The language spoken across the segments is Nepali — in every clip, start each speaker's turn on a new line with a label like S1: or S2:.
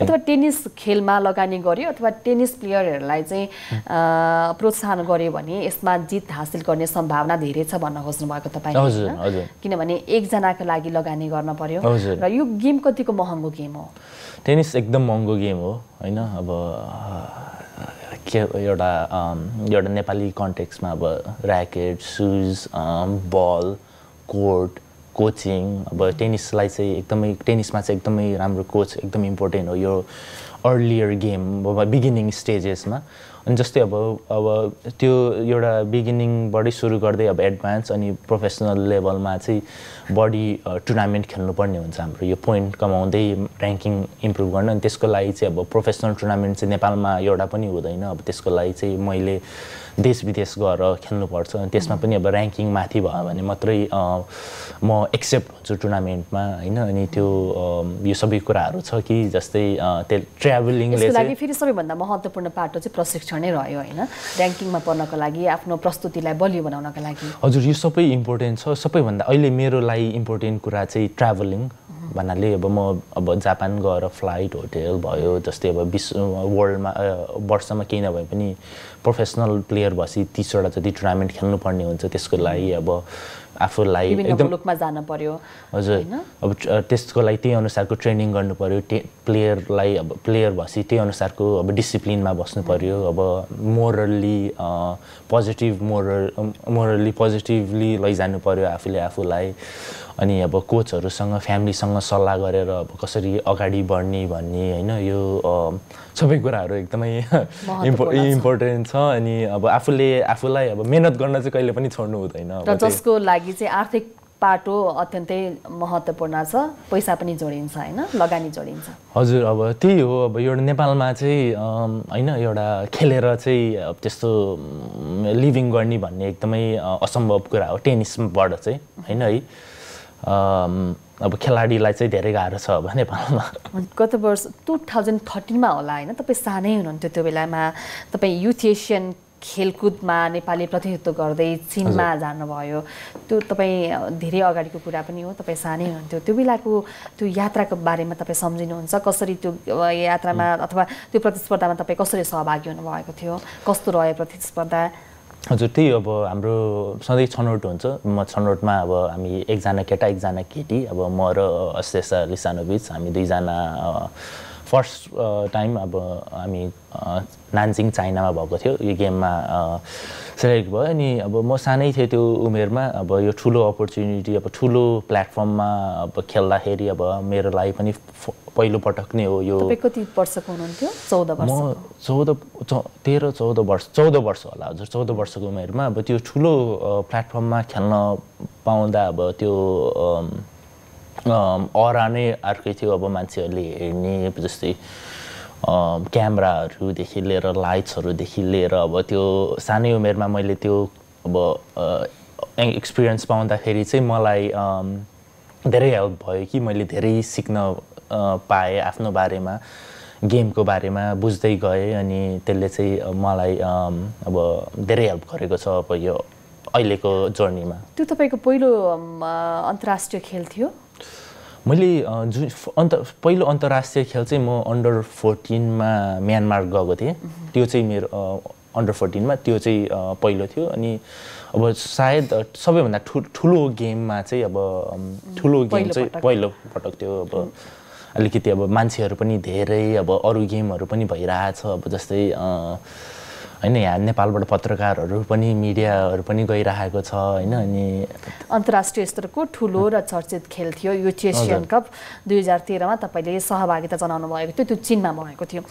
S1: अथवा टेनिस खेलमा लगानी गर्यो अथवा टेनिस प्लेयरहरूलाई चाहिँ प्रोत्साहन गर्यो भने यसमा जित हासिल गर्ने सम्भावना धेरै छ भन्न खोज्नु भएको तपाईले
S2: हजुर
S1: किनभने एकजनाको लागि लगानी गर्न पर्यो र यो गेम कतिको महँगो गेम हो
S2: टेनिस एकदम महँगो गेम हो हैन अब एउटा नेपाली कन्टेक्स्टमा अब र्याकेट सुज बल कोर्ट कोचिङ अब टेनिसलाई चाहिँ टेनिसमा चाहिँ एकदमै राम्रो कोच एकदम इम्पोर्टेन्ट हो यो अर्लियर गेम बिगिनिङ स्टेजेसमा अनि जस्तै अब त्यो एउटा बिगिनिङबाटै सुरु गर्दै अब एडभान्स अनि प्रोफेसनल लेभलमा चाहिँ बडी टुर्नामेन्ट खेल्नुपर्ने हुन्छ हाम्रो यो पोइन्ट कमाउँदै र्याङ्किङ इम्प्रुभ गर्न अनि त्यसको लागि चाहिँ अब प्रोफेसनल टुर्नामेन्ट चाहिँ नेपालमा एउटा पनि हुँदैन अब त्यसको लागि चाहिँ मैले देश विदेश गएर खेल्नुपर्छ अनि त्यसमा पनि अब र्याङ्किङ माथि भयो भने मात्रै म एक्सेप्ट हुन्छु टुर्नामेन्टमा हैन अनि त्यो यो सबै कुराहरू छ कि जस्तै ट्राभलिङले
S1: चाहिँ यसको लागि फेरि सबैभन्दा महत्त्वपूर्ण पाटो चाहिँ प्रशिक्षण नै रह्यो हैन र्याङ्किङमा पर्नको लागि आफ्नो प्रस्तुतिलाई बलियो बनाउनका लागि
S2: हजुर यो सबै इम्पोर्टेन्ट छ सबैभन्दा अहिले मेरो लागि इम्पोर्टेन्ट कुरा चाहिँ ट्राभलिङ भन्नाले अब म जापान गएर फ्लाइट होटेल भयो जस्तै अब वर्ल्डमा वर्षमा केही नभए पनि प्रोफेसनल प्लेयर भएपछि 30 वटा जति टुर्नामेन्ट खेल्नुपर्ने हुन्छ त्यसको लागि अब आफूलाई
S1: एकदम मुलुकमा जान पर्यो
S2: हजुर अब त्यसको लागि त्यही अनुसारको ट्रेनिङ गर्नु पर्यो प्लेयरलाई अब प्लेयर भएपछि त्यही अनुसारको अब डिसिप्लिनमा बस्नु पर्यो अब मोरली पोजिटिभली लैजानु पर्यो आफूलाई अनि अब कोचहरुसँग फ्यामिलीसँग सल्लाह गरेर अब कसरी अगाडि बढ्ने भन्ने हैन यो सबै कुराहरु एकदमै इम्पोर्टेन्ट छ अनि अब आफूलाई अब मेहनत गर्न चाहिँ कहिले पनि छोड्नु हुँदैन
S1: र जसको लागि चाहिँ आर्थिक पाटो अत्यन्तै महत्त्वपूर्ण छ पैसा पनि जोडिन्छ हैन लगानी जोडिन्छ
S2: हजुर अब त्यही हो अब एउटा नेपालमा चाहिँ हैन एउटा खेलेर चाहिँ अब त्यस्तो लिभिङ गर्ने भन्ने एकदमै असम्भव कुरा हो टेनिसबाट चाहिँ हैन है अब खेलाडीलाई चाहिँ धेरै गाह्रो छ अब नेपालमा
S1: गत वर्ष 2013 मा होला हैन तपाई सानै हुनुहुन्थ्यो त्यो बेलामा तपाई युथ एशियन खेलकुदमा नेपाली प्रतिनिधित्व गर्दै चीनमा जानुभयो त्यो तपाई धेरै अगाडिको कुरा पनि हो तपाई सानै हुनुहुन्थ्यो त्यो बेलाको त्यो यात्राको बारेमा तपाई सम्झिनुहुन्छ कसरी त्यो यात्रामा अथवा त्यो प्रतिस्पर्धामा तपाई कसरी सहभागी हुनुभएको थियो कस्तो रह्यो प्रतिस्पर्धा
S2: हजुर त्यही अब हाम्रो सधैँ छनौट हुन्छ म छनौटमा अब हामी एकजना केटा एकजना केटी अब म र अस्तेसा लिसानोभिच हामी दुईजना फर्स्ट टाइम अब हामी नानजिङ चाइनामा भएको थियो यो गेममा सेलेक्ट भयो अनि अब म सानै थिएँ त्यो उमेरमा अब यो ठुलो अपर्च्युनिटी अब ठुलो प्लेटफर्ममा अब खेल्दाखेरि अब मेरो लागि पनि पहिलो पटक नै हो यो
S1: तपाई कति वर्षको हुनुहुन्थ्यो 14 वर्षको
S2: म 14 वर्ष होला हजुर 14 वर्षको उमेरमा अब त्यो ठुलो प्लेटफर्ममा खेल्न पाउँदा अब त्यो अरा नै अर्कै थियो अब मान्छेहरूले हेर्ने जस्तै क्यामेराहरूदेखि लिएर लाइट्सहरूदेखि लिएर अब त्यो सानै उमेरमा मैले त्यो अब एक्सपिरियन्स पाउँदाखेरि चाहिँ मलाई धेरै हेल्प भयो कि मैले धेरै सिक्न पाएँ आफ्नो बारेमा गेमको बारेमा बुझ्दै गएँ अनि त्यसले चाहिँ मलाई अब धेरै हेल्प गरेको छ अब यो अहिलेको जर्नीमा
S1: त्यो तपाईको पहिलो अन्तर्राष्ट्रिय खेल थियो
S2: मैले पहिलो अन्तर्राष्ट्रिय खेल चाहिँ म अन्डर 14 मा म्यानमार गएको थिएँ त्यो चाहिँ मेरो अन्डर 14 मा त्यो चाहिँ पहिलो थियो अनि अब सायद सबैभन्दा ठुलो गेममा चाहिँ अब ठुलो गेम चाहिँ पहिलो पटक थियो अब अलिकति अब मान्छेहरू पनि धेरै अब अरु गेमहरू पनि भइरहेछ अब जस्तै हैन यहाँ नेपालबाट पत्रकारहरू पनि मिडियाहरू पनि गइरहेको छ हैन अनि
S1: अन्तर्राष्ट्रिय स्तरको ठुलो र चर्चित खेल थियो यो एशियन कप 2013 मा तपाईले सहभागिता जनाउनु भएको थियो त्यो चीनमा भएको थियो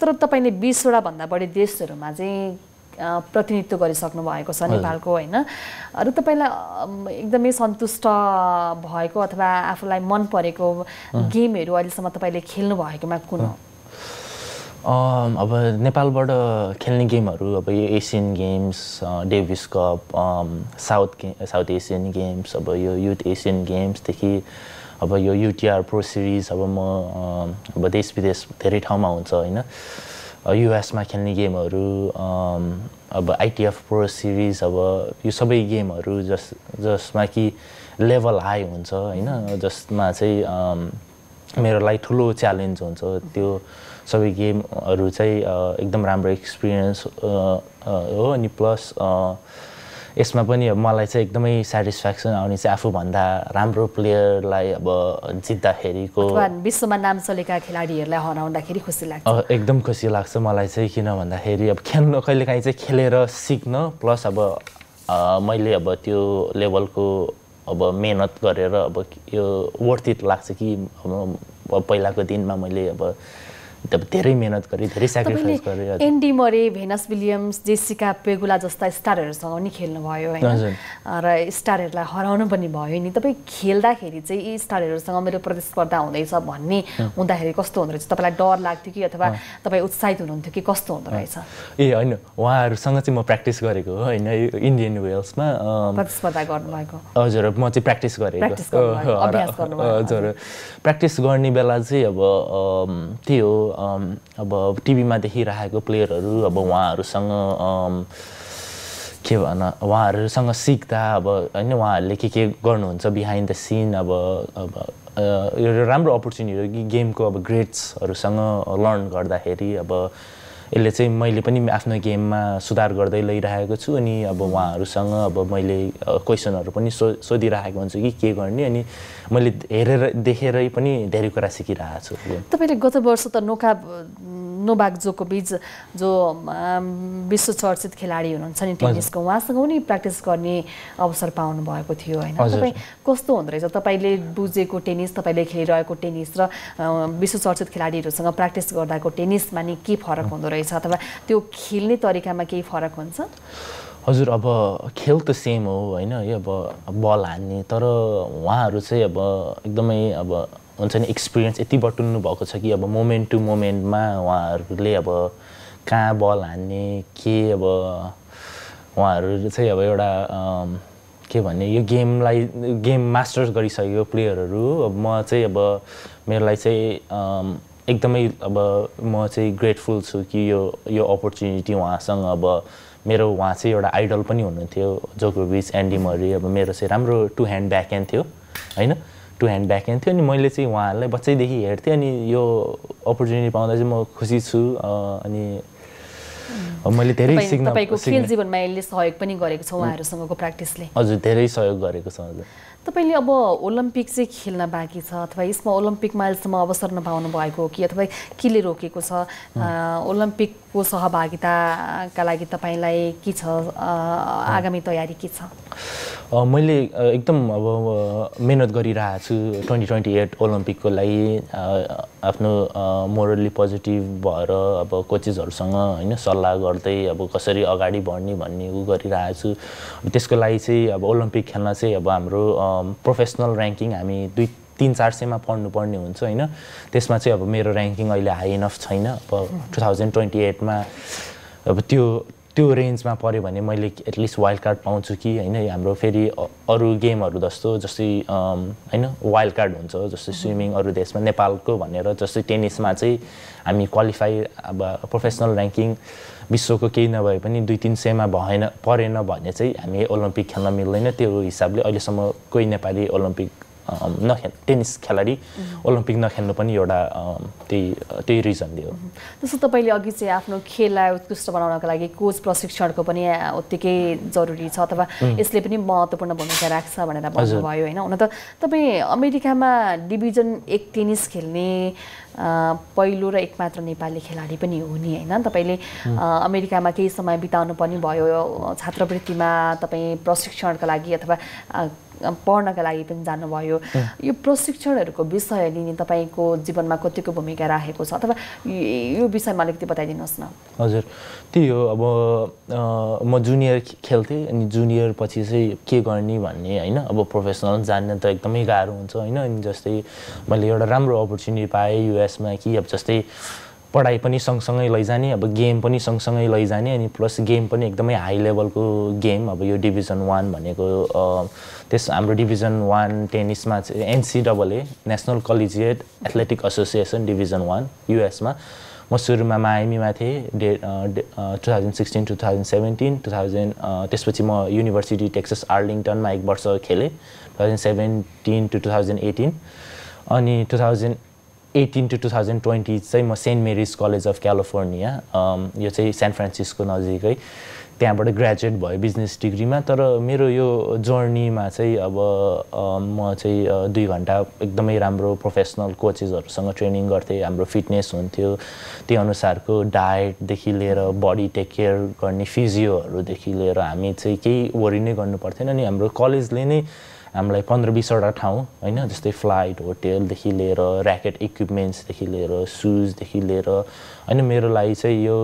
S1: तर तपाईले 20 वटा भन्दा बढी देशहरुमा चाहिँ प्रतिनिधित्व गरिसक्नु भएको छ नेपालको हैन र तपाईलाई एकदमै सन्तुष्ट भएको अथवा आफुलाई मन परेको गेमहरु अहिलेसम्म तपाईले खेल्नु भएकोमा कुन हो
S2: अब नेपालबाट खेल्ने गेमहरु अब यो Asian games Davis cup south Asian games अब यो युथ एशियन गेम्स देखि अब यो युटीआर प्रो सिरिज अब म अब देश विदेश धेरै ठाउँमा हुन्छ हैन युएस मा खेल्ने गेमहरु अब आईटीएफ प्रो सिरिज अब यो सबै गेमहरु जसमा कि लेभल हाई हुन्छ हैन जसमा चाहिँ मेरो लागि ठुलो च्यालेन्ज हुन्छ त्यो सबै गेमहरू चाहिँ एकदम राम्रो एक्सपिरियन्स हो अनि प्लस यसमा पनि अब मलाई चाहिँ एकदमै सेटिस्फ्याक्सन आउने चाहिँ आफूभन्दा राम्रो प्लेयरलाई अब जित्दाखेरिको
S1: विश्वमा नाम चलेका खेलाडीहरूलाई हराउँदाखेरि खुसी लाग्छ
S2: एकदम खुसी लाग्छ मलाई चाहिँ किन भन्दाखेरि अब खेल्न कहिलेकाहीँ चाहिँ खेलेर सिक्न प्लस अब मैले अब त्यो लेभलको अब मेहनत गरेर अब यो वर्थ इट लाग्छ कि अब पहिलाको दिनमा मैले अब धेरै मेहनत गरेँ धेरै सेक्रिफाइस गरेँ
S1: एन्डी मरे भेनस विलियम्स जेसिका पेगुला जस्ता स्टारहरूसँग पनि खेल्नुभयो होइन र स्टारहरूलाई हराउनु पनि भयो नि तपाईँ खेल्दाखेरि चाहिँ यी स्टारहरूसँग मेरो प्रतिस्पर्धा हुँदैछ भन्ने हुँदाखेरि कस्तो हुँदो रहेछ तपाईँलाई डर लाग्थ्यो कि अथवा तपाईँ उत्साहित हुनुहुन्थ्यो कि कस्तो हुँदो रहेछ
S2: ए होइन उहाँहरूसँग चाहिँ म प्र्याक्टिस गरेको हो होइन इन्डियन वेल्समा
S1: प्रतिस्पर्धा गर्नुभएको
S2: हजुर म चाहिँ प्र्याक्टिस गरेको हजुर प्र्याक्टिस गर्ने बेला चाहिँ अब त्यही हो अब टिभीमा देखिरहेको प्लेयरहरू अब उहाँहरूसँग के भन उहाँहरूसँग सिक्दा अब होइन उहाँहरूले के गर्नुहुन्छ बिहाइन्ड द सिन अब यो राम्रो अपर्च्युनिटी हो कि गेमको अब ग्रेड्सहरूसँग लर्न गर्दाखेरि अब यसले चाहिँ मैले पनि आफ्नो गेममा सुधार गर्दै लैरहेको छु अनि अब उहाँहरूसँग अब मैले क्वेसनहरू पनि सोधिरहेको हुन्छु कि के गर्ने अनि मैले हेरेर देखेरै पनि धेरै कुरा सिकिरहेको छु
S1: तपाईँले गत वर्ष त नोभाक जोकोभिच जो विश्व चर्चित खेलाडी हुनुहुन्छ नि टेनिसको उहाँसँग पनि प्र्याक्टिस गर्ने अवसर पाउनु भएको थियो होइन तपाईँ कस्तो हुँदो रहेछ तपाईँले बुझेको टेनिस तपाईँले खेलिरहेको टेनिस र विश्व चर्चित खेलाडीहरूसँग प्र्याक्टिस गर्दाको टेनिसमा नि के फरक हुँदो रहेछ अथवा त्यो खेल्ने तरिकामा केही फरक हुन्छ
S2: हजुर अब खेल त सेम हो होइन यो अब बल हान्ने तर उहाँहरू चाहिँ अब एकदमै अब हुन्छ नि एक्सपिरियन्स यति बटुल्नु भएको छ कि अब मोमेन्ट टु मोमेन्टमा उहाँहरूले अब कहाँ बल हान्ने के अब उहाँहरू चाहिँ अब एउटा के भन्ने यो गेम मास्टर्स गरिसकेको प्लेयरहरू अब म चाहिँ अब मेरो लागि चाहिँ एकदमै अब म चाहिँ ग्रेटफुल छु कि यो अपर्च्युनिटी उहाँसँग अब मेरो उहाँ चाहिँ एउटा आइडल पनि हुनुहुन्थ्यो जोकोभिच एन्डी मरे अब मेरो चाहिँ राम्रो टु ह्यान्ड ब्याकह्यान्ड थियो होइन टु ह्यान्ड ब्याकह्यान्ड थियो अनि मैले चाहिँ उहाँहरूलाई बच्चैदेखि हेर्थेँ अनि यो अपर्च्युनिटी पाउँदा चाहिँ म खुसी छु अनि मैले धेरै सिक्न
S1: तपाईँको खेल जीवनमा यसले सहयोग पनि गरेको छ उहाँहरूसँगको प्र्याक्टिसले
S2: हजुर धेरै सहयोग गरेको छ हजुर
S1: तपाईँले अब ओलम्पिक चाहिँ खेल्न बाँकी छ अथवा यसमा ओलम्पिक माइलसम्म अवसर नपाउनु भएको हो कि अथवा केले रोकेको छ ओलम्पिकको सहभागिताका लागि तपाईँलाई के छ आगामी तयारी के छ
S2: मैले एकदम अब मेहनत गरिरहेको छु 2028 ओलम्पिकको लागि आफ्नो मोरली पोजिटिभ भएर अब कोचेसहरूसँग होइन सल्लाह गर्दै अब कसरी अगाडि बढ्ने भन्ने उ गरिरहेको छु त्यसको लागि चाहिँ अब ओलम्पिक खेल्न चाहिँ अब हाम्रो प्रोफेसनल ऱ्याङ्किङ हामी 2-3-400मा पढ्नुपर्ने हुन्छ होइन त्यसमा चाहिँ अब मेरो ऱ्याङ्किङ अहिले हाई इनफ छैन अब 2028मा अब त्यो रेन्जमा पऱ्यो भने मैले एटलिस्ट वाइल्ड कार्ड पाउँछु कि होइन हाम्रो फेरि अरू गेमहरू जस्तै होइन वाइल्ड कार्ड हुन्छ जस्तै स्विमिङ अरू देशमा नेपालको भनेर जस्तै टेनिसमा चाहिँ हामी क्वालिफाई अब प्रोफेसनल ऱ्याङ्किङ विश्वको केही नभए पनि 200-300मा परेन भने चाहिँ हामी ओलम्पिक खेल्न मिल्दैन त्यो हिसाबले अहिलेसम्म कोही नेपाली ओलम्पिक टेनिस खेलाडी ओलम्पिक नखेल्नु पनि एउटा त्यही रिजनले हो
S1: जस्तो तपाईँले अघि चाहिँ आफ्नो खेललाई उत्कृष्ट बनाउनका लागि कोच प्रशिक्षणको पनि उत्तिकै जरुरी छ अथवा यसले पनि महत्त्वपूर्ण भूमिका राख्छ भनेर भन्नुभयो होइन हुन त तपाईँ अमेरिकामा डिभिजन 1 टेनिस खेल्ने पहिलो र एकमात्र नेपाली खेलाडी पनि हो नि होइन तपाईँले अमेरिकामा केही समय बिताउनु पनि भयो छात्रवृत्तिमा तपाईँ प्रशिक्षणका लागि अथवा पढ्नका लागि पनि जानुभयो यो प्रशिक्षणहरूको विषयले नि तपाईँको जीवनमा कतिको भूमिका राखेको छ अथवा यो विषयमा अलिकति बताइदिनुहोस् न
S2: हजुर त्यही हो अब म जुनियर खेल्थेँ अनि जुनियर पछि चाहिँ के गर्ने भन्ने होइन अब प्रोफेसनल जान्न त एकदमै गाह्रो हुन्छ होइन अनि जस्तै मैले एउटा राम्रो अपर्च्युनिटी पाएँ युएसमा कि अब जस्तै पढाइ पनि सँगसँगै लैजाने अब गेम पनि सँगसँगै लैजाने अनि प्लस गेम पनि एकदमै हाई लेभलको गेम अब यो डिभिजन 1 भनेको त्यस हाम्रो डिभिजन 1 टेनिसमा चाहिँ NCAA national collegiate athletic association division 1 युएसमा म सुरुमा मायामीमा थिएँ 2016 2017 त्यसपछि म युनिभर्सिटी टेक्सस आर्लिङटनमा 1 वर्ष खेलेँ 2017 to 2018 अनि 2018 to 2020 चाहिँ म Saint Mary's College of California यो चाहिँ सान फ्रान्सिस्को नजिकै त्यहाँबाट ग्रेजुएट भयो बिजनेस डिग्रीमा तर मेरो यो जर्नीमा चाहिँ अब म चाहिँ 2 घन्टा एकदमै राम्रो प्रोफेसनल कोचेसहरूसँग ट्रेनिङ गर्थेँ हाम्रो फिटनेस हुन्थ्यो त्यही अनुसारको डायटदेखि लिएर बडी टेक केयर गर्ने फिजियोहरूदेखि लिएर हामी चाहिँ केही वरि नै गर्नु पर्थेन अनि हाम्रो कलेजले नै हामीलाई 15-20वटा ठाउँ होइन जस्तै फ्लाइट होटेलदेखि लिएर ऱ्याकेट इक्विपमेन्ट्सदेखि लिएर सुजदेखि लिएर होइन मेरो लागि चाहिँ यो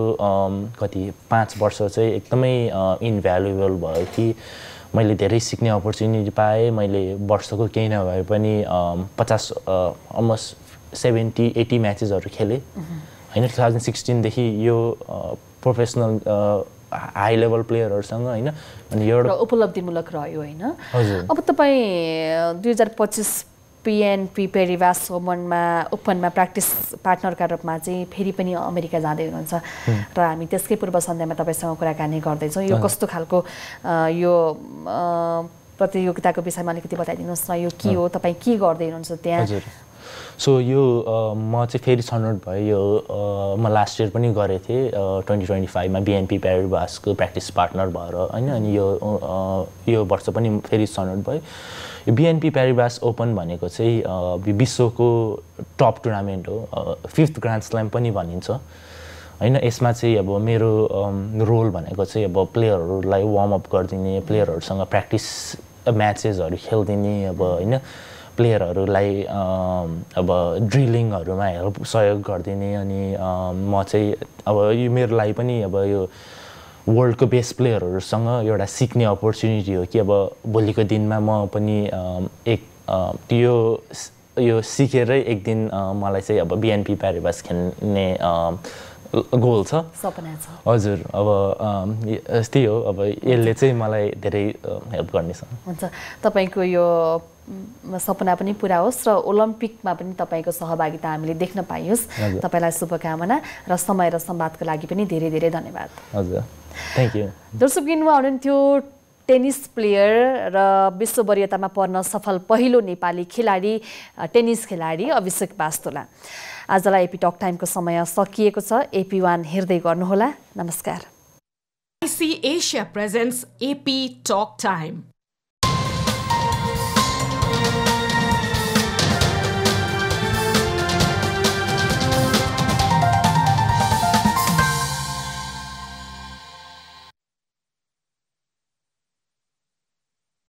S2: कति 5 वर्ष चाहिँ एकदमै इनभ्यालुएबल भयो कि मैले धेरै सिक्ने अपर्च्युनिटी पाएँ मैले वर्षको केही नभए पनि 50 अलमोस्ट 70-80 म्याचेसहरू खेलेँ होइन 2016देखि यो प्रोफेसनल हाई लेभल प्लेयरहरूसँग होइन अनि एउटा
S1: उपलब्धिमूलक रह्यो होइन अब तपाईँ 2025 पिएनपी पेरिबास ओपनमा प्र्याक्टिस पार्टनरका रूपमा चाहिँ फेरि पनि अमेरिका जाँदै हुनुहुन्छ र हामी त्यसकै पूर्व सन्ध्यामा तपाईँसँग कुराकानी गर्दैछौँ यो कस्तो खालको यो प्रतियोगिताको विषयमा अलिकति बताइदिनुहोस् न यो के हो तपाईँ के गर्दै हुनुहुन्छ त्यहाँ
S2: सो यो म चाहिँ फेरि छनौट भयो यो म लास्ट इयर पनि गरेको थिएँ 2025मा बिएनपी पेरिबासको प्र्याक्टिस पार्टनर भएर होइन अनि यो वर्ष पनि फेरि छनौट भयो यो बिएनपी पेरिबास ओपन भनेको चाहिँ विश्वको टप टुर्नामेन्ट हो 5th ग्रान्ड स्ल्याम पनि भनिन्छ होइन यसमा चाहिँ अब मेरो रोल भनेको चाहिँ अब प्लेयरहरूलाई वार्मअप गरिदिने प्लेयरहरूसँग प्र्याक्टिस म्याचेसहरू खेलिदिने अब होइन प्लेयरहरूलाई अब ड्रिलिङहरूमा हेल्प सहयोग गरिदिने अनि म चाहिँ अब यो मेरो लागि पनि अब यो वर्ल्डको बेस्ट प्लेयरहरूसँग एउटा सिक्ने अपर्च्युनिटी हो कि अब भोलिको दिनमा म पनि यो सिकेरै एक दिन मलाई चाहिँ अब बिएनपी पेरिबास खेल्ने गोल छ
S1: सपना छ
S2: हजुर अब त्यही हो अब यसले चाहिँ मलाई धेरै हेल्प गर्नेछ
S1: हुन्छ तपाईँको यो सपना पनि पुरा होस् र ओलम्पिकमा पनि तपाईँको सहभागिता हामीले देख्न पाइयोस् तपाईँलाई शुभकामना र समय र संवादको लागि पनि धेरै धेरै धन्यवाद
S2: हजुर थ्याङ्क यू
S1: दर्शकबिन उहाँ हुनुहुन्थ्यो टेनिस प्लेयर र विश्व वरियतामा पर्न सफल पहिलो नेपाली खेलाडी टेनिस खेलाडी अभिषेक वास्तोला आजलाई एपी टक टाइमको समय सकिएको छ AP1 हेर्दै गर्नुहोला नमस्कार
S3: IC Asia presents AP Talk Time.